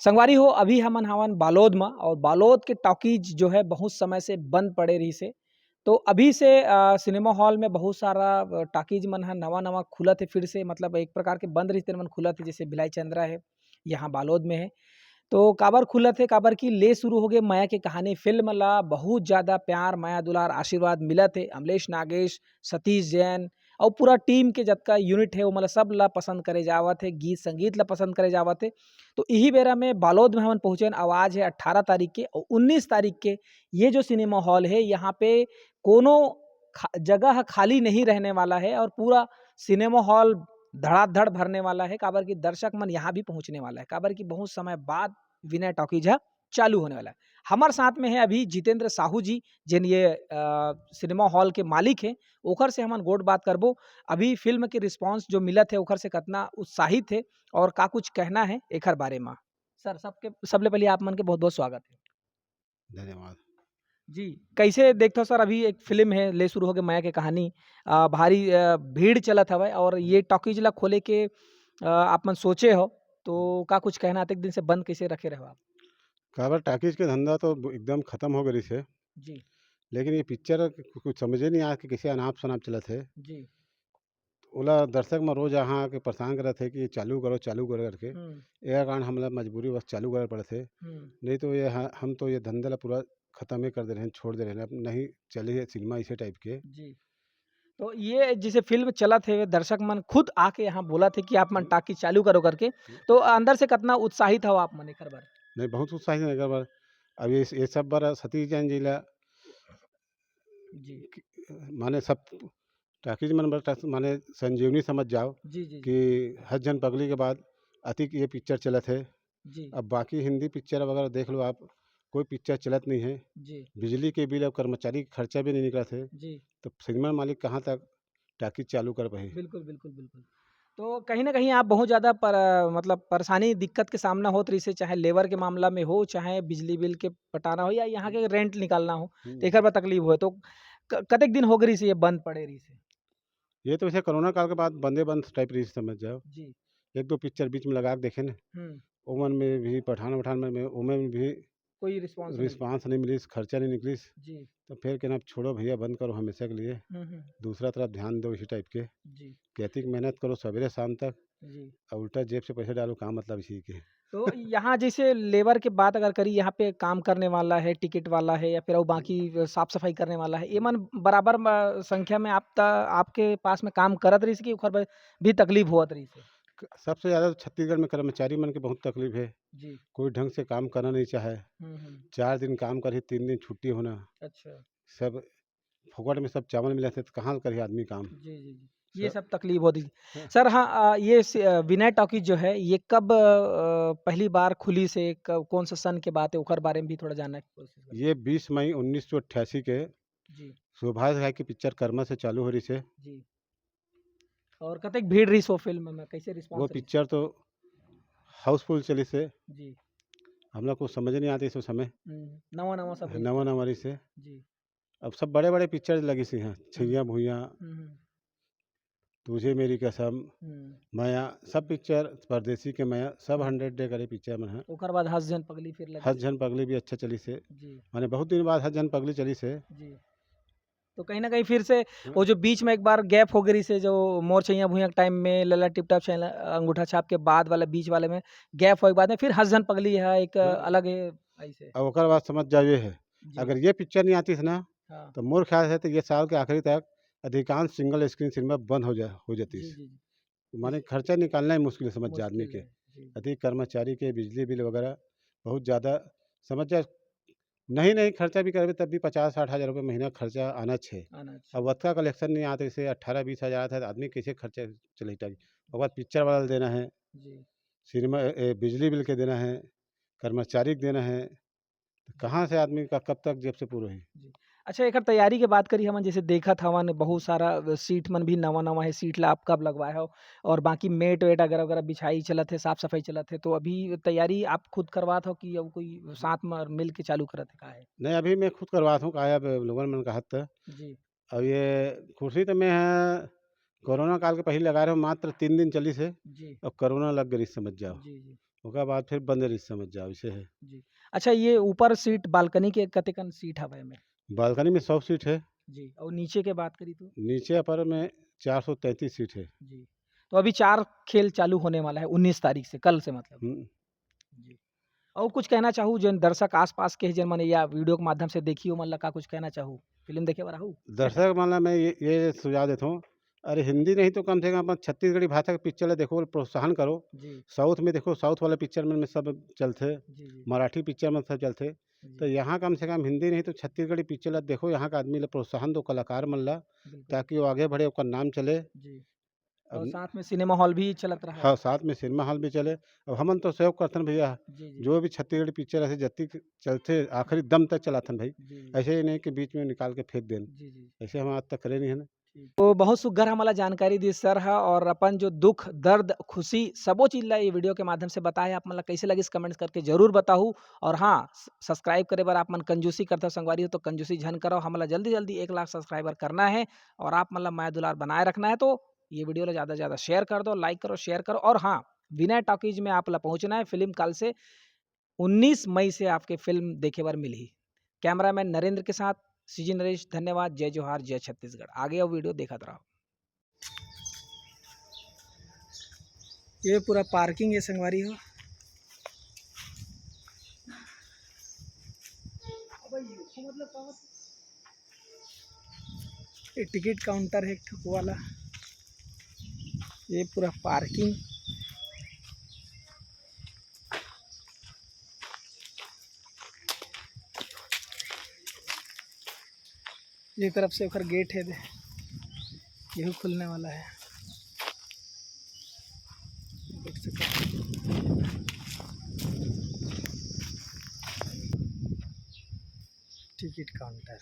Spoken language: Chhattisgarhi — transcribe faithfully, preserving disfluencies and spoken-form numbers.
संगवारी हो, अभी हमन हवन बालोद म, और बालोद के टॉकीज जो है बहुत समय से बंद पड़े रहिस हे। तो अभी से अ, सिनेमा हॉल में बहुत सारा अ, टॉकीज मन ह नवा-नवा खुलत हे फिर से, मतलब एक प्रकार के बंद रहिस तेन मन खुलत हे, जैसे भिलाई चंद्रा हे, यहाँ बालोद में हे। तो काबर खुलत हे, काबर कि ले शुरू हो गए मया के कहानी फिल्म ला बहुत ज़्यादा प्यार, मया, दुलार, आशीर्वाद मिलत हे। अमलेश नागेश, सतीश जैन और पूरा टीम के जतका यूनिट हे, ओमन ला सब ला पसंद करे जावत हे, गीत संगीत ला पसंद करे जावत हे। तो इही बेरा में बालोद में हमन पहुँचेन, आवाज है अठारह तारीख के और उन्नीस तारीख के ये जो सिनेमा हॉल है, यहाँ पे कोनो खा-, जगह खाली नहीं रहने वाला है और पूरा सिनेमा हॉल धड़ाधड़ भरने वाला है, काबर कि दर्शक मन यहाँ भी पहुँचने वाला है, काबर कि बहुत समय बाद विनय टॉकीज ह चालू होने वाला है। हमर साथ में है अभी जितेंद्र साहू जी, जेन ये, अ, सिनेमा हॉल के मालिक है, ओखर से हमन गोठ बात करबो। अभी फिल्म के रिस्पॉन्स जो मिलत है, ओखर से कतना उत्साहित है और का कुछ कहना है एखर बारे मा। सर, सबके, सबले पहले आप मन के बहुत-बहुत स्वागत है। धन्यवाद। जी, कैसे देखथो सर, अभी एक फिल्म है, ले शुरू हो गए मया के कहानी, अ, भारी, अ, भीड़ चलत हवय और ये टॉकीज ला खोले के, अ, आप मन सोचे हो, तो का कुछ कहना, अतेक दिन से बंद कैसे रखे रहो आप? काबर टॉकीज के धंधा तो ब-, एकदम खत्म हो गए रहिस हे। जी। लेकिन ये पिक्चर कु-, कुछ समझे नहीं आए कि कैसे अनाप शनाप चलत हे। जी। ओला दर्शक मन रोज यहाँ आके परेशान करत हे कि चालू करो, चालू करो करके। हम्म। एकर कारण हमला मजबूरीवश चालू करे पड़त हे। हम्म। नहीं तो ये ह-, हम तो ये धंधा ला पूरा खत्म ही कर दे रहे हैं, छोड़ दे रहे हैं, अब नहीं चली है सिनेमा इसे टाइप के। जी। तो ये जैसे फिल्म चलत हे, दर्शक मन खुद आके यहाँ बोलत हे कि आप मन हम्म। टाकी चालू करो करके, हम्म। तो अंदर से कितना उत्साहित हो आप मन एकर बर? नहीं, बहुत उत्साहित है एकर बर। अब ये, ये सब बर सतीश जैन जी ला जी। कि, माने सब टाकीज मन बर टा-, माने संजीवनी समझ जाओ जी, जी, जी। कि हर जन पगली के बाद अतिक ये पिक्चर चलत हे। जी। अब बाकी हिंदी पिक्चर वगैरह देख लो आप, कोई पिक्चर चलत नहीं है। जी। बिजली के बिल और कर्मचारी के खर्चा भी नहीं निकलत हे। जी। तो सिनेमा मालिक कहाँ तक टाकीज चालू कर पाही? बिल्कुल, बिल्कुल, बिल्कुल। तो कहीं न कहीं आप बहुत ज़्यादा पर-, मतलब परेशानी, दिक्कत के सामना होत रहिस हे, चाहे लेबर के मामला में हो, चाहे बिजली बिल के पटाना हो या यहाँ के रेंट निकालना हो, हम्म। तो एकर बर तकलीफ होय। तो क-, कतेक दिन हो गए रहिस हे ये बंद पड़े रहिस हे? ये तो वैसे कोरोना काल के बाद बंदे बंद टाइप रहिस, समझ जाओ। जी। एक दो पिक्चर बीच में लगा के देखे न, हम्म। ओमन में भी, पठान वठान में, में, ओमन में भी कोई रिस्पॉन्स नहीं। रिस्पॉन्स नहीं मिलिस, खर्चा नहीं निकलिस। जी। तो फिर कहना, "अब छोड़ो भैया, बंद करो हमेशा के लिए। हम्म, हम्म। दूसरा तरफ ध्यान दो इसी टाइप के।" जी। कि अतिक मेहनत करो सवेरे शाम तक, जी। और उल्टा जेब से पैसे डालो, का मतलब इसी के? तो यहाँ जैसे लेबर के बात अगर करी, यहाँ पे काम करने वाला है, टिकट वाला है या फिर और बाकी साफ सफाई करने वाला है, ये मन बराबर म-, संख्या में आप त-, आपके पास में काम करत रहिस कि ओकर बर भी तकलीफ होत रहिस हे? क-, सबसे ज़्यादा तो छत्तीसगढ़ में कर्मचारी मन के बहुत तकलीफ है। जी। कोई ढंग से काम करना नहीं चाहे। हम्म, हम्म। चार दिन काम करही, तीन दिन छुट्टी होना। अच्छा। सब फोकट में सब चावल मिलत हे, तो कहाँ करही आदमी काम? जी, जी, जी। ये सब सब तकलीफ होत हे। हाँ। सर, हाँ, अ, ये स-, अ, विनय टॉकीज जो है, ये कब, अ, पहली बार खुलिस हे, क-, कौन सा सन के बात है, ओकर बारे में भी थोड़ा जानना की कोशिश करें। ये बीस मई उन्नीस सौ अट्ठासी के जी। सुभाष घई के पिक्चर कर्मा से चालू हो रहिस हे। जी। और कतेक भीड़ रहिस वो फिल्म में, कैसे रिस्पॉन्स वो रहिस? पिक्चर तो हाउसफुल चलिस हे। जी। हमला कुछ समझ नहीं आतिस उस समय। हम्म, नवा नवा सब रहिस। नवा नवा रहिस हे। जी। अब सब बड़े-बड़े पिक्चर लगिस हे, हम्म। छैया भुइयां, हम्म, हम्म। तुझे मेरी कसम, हम्म। मया, सब पिक्चर, परदेसी के मया, सब हम्म। हंड्रेड डे करे पिक्चर मन हे। ओकर बाद हंस झन पगली फिर लगिस। हंस झन पगली भी अच्छा चलिस हे। जी। माने बहुत दिन बाद हंस झन पगली चलिस हे। जी। तो कहीं ना कहीं फिर से हम्म। वो जो बीच में एक बार गैप हो गई से, जो मोर छैया भुइयां के टाइम में, लला टिप टाप छैला अंगूठा छाप के बाद वाला बीच वाले में गैप होए के बाद में फिर हंस झन पगली है एक हम्म। अलग है ऐसे। अब ओकर बाद समझ जाओ ये है, जी। अगर ये पिक्चर नहीं आतिस ना, हाँ। तो मोर ख्याल से तो ये साल के आखिरी तक अधिकांश सिंगल स्क्रीन सिनेमा बंद हो जा, हो जातिस। जी, जी, जी। माने जी। खर्चा निकालना ही मुश्किल है, समझ जा आदमी मुश्किल के। है, जी। अधिक कर्मचारी के बिजली बिल वगैरह बहुत ज़्यादा समझ जा, नहीं, नहीं, खर्चा भी करबे तब भी पचास साठ हज़ार रुपये महीना खर्चा आना छे। आना छे। अब ओतका कलेक्शन नहीं आत, जैसे अठारह बीस हज़ार आत हे, तो आदमी कैसे खर्चा चलाई टाकी? ओकर बाद पिक्चर वाला देना है, जी। सिनेमा, ए, ए, बिजली बिल के देना है, कर्मचारी के देना है, तो कहाँ से आदमी का कब तक जेब से पूरा होही? जी। अच्छा, एकर तैयारी के बात करी हमन, जैसे देखत हवन बहुत सारा, अ, सीट मन भी नवा-नवा हे, सीट ला आप कब लगवाए हो और बाकी मेट वेट अगर, अगर बिछाई चलत हे, साफ सफाई चलत हे, तो अभी तैयारी आप खुद करवात हो कि अब कोई साथ में मिल के चालू करत हे, का है? नहीं, अभी मैं खुद करवात हूँ, का है, अब लोगन मन कहत त। जी। अब ये कुर्सी तो मैं ह कोरोना काल के पहले लगा रहे हूँ, मात्र तीन दिन चलिस हे, जी। अब कोरोना लग गई, समझ जाओ। जी, जी। ओकर बाद फिर बंद रही, समझ जाओ, इसे है। जी। अच्छा, ये ऊपर सीट, बालकनी के कतेकन सीट हवय में? बालकनी में सौ सीट है। जी, और नीचे के बात करी तो? नीचे अपर में चार सौ तैंतीस सीट है। जी, तो अभी चार खेल चालू होने वाला है उन्नीस तारीख से, कल से मतलब। हम्म। जी, और कुछ कहना चाहू जेन दर्शक आसपास के, जेन मन या वीडियो के माध्यम से देखी, ओमन ला का कुछ कहना चाहू? फिल्म देखे बर आहू? दर्शक मन ला मैं ये, ये सुझाव देता हूँ, अरे हिंदी नहीं तो कम से कम अपन छत्तीसगढ़ी भाषा के पिक्चर ला देखो, प्रोत्साहन करो। जी। साउथ में देखो, साउथ वाला पिक्चर मन में सब चलथे, जी, जी। मराठी पिक्चर मन सब चलथे। जी। तो यहाँ कम से कम हिंदी नहीं तो छत्तीसगढ़ी पिक्चर ला देखो, यहाँ का आदमी ला प्रोत्साहन दो, कलाकार मन ला, बिल्कुल। ताकि वो आगे बढ़े, ओकर नाम चले। जी। अब और साथ में सिनेमा हॉल भी चलत रहा। हाँ, साथ में सिनेमा हॉल भी चले। अब हमन तो सहयोग करथन भैया, जी, जी। जो भी छत्तीसगढ़ी पिक्चर ऐसे जत्ती चलथे, आखिरी दम तक चलाथन भाई। जी, जी। ऐसे ही नहीं कि बीच में निकाल के फेंक देन। जी, जी। ऐसे हम आज तक करे नहीं है ना। ठीक। तो बहुत सुग्घर हमला जानकारी दी सर ह, और अपन जो दुख, दर्द, खुशी, सबो चीज ला ये वीडियो के माध्यम से बताए। आप मन ला कैसे लगिस, कमेंट्स करके जरूर बताहू। और हाँ, स-, सब्सक्राइब करे बर आप मन कंजूसी करथव संगवारी हो, तो कंजूसी झन करव। हमला जल्दी जल्दी एक लाख सब्सक्राइबर करना है और आप मन ला मया दुलार बनाए रखना है। तो ये वीडियो ला ज्यादा से ज्यादा शेयर कर दो, लाइक करो, शेयर करो। और हाँ, विनय टॉकीज में आप ला पहुंचना है। फिल्म काल से उन्नीस मई से आपके फिल्म देखे बर मिलही। कैमरामैन नरेंद्र के साथ सीजी नरेश, धन्यवाद। जय जोहार, जय छत्तीसगढ़। आगे अउ वीडियो देखत रहो। ये पूरा पार्किंग है संगवारी हो। ये टिकट काउंटर है एक ठो वाला। ये पूरा पार्किंग। ये तरफ से ओकर गेट है दे, यहू खुलने वाला है, देख सकते हो। Ticket counter.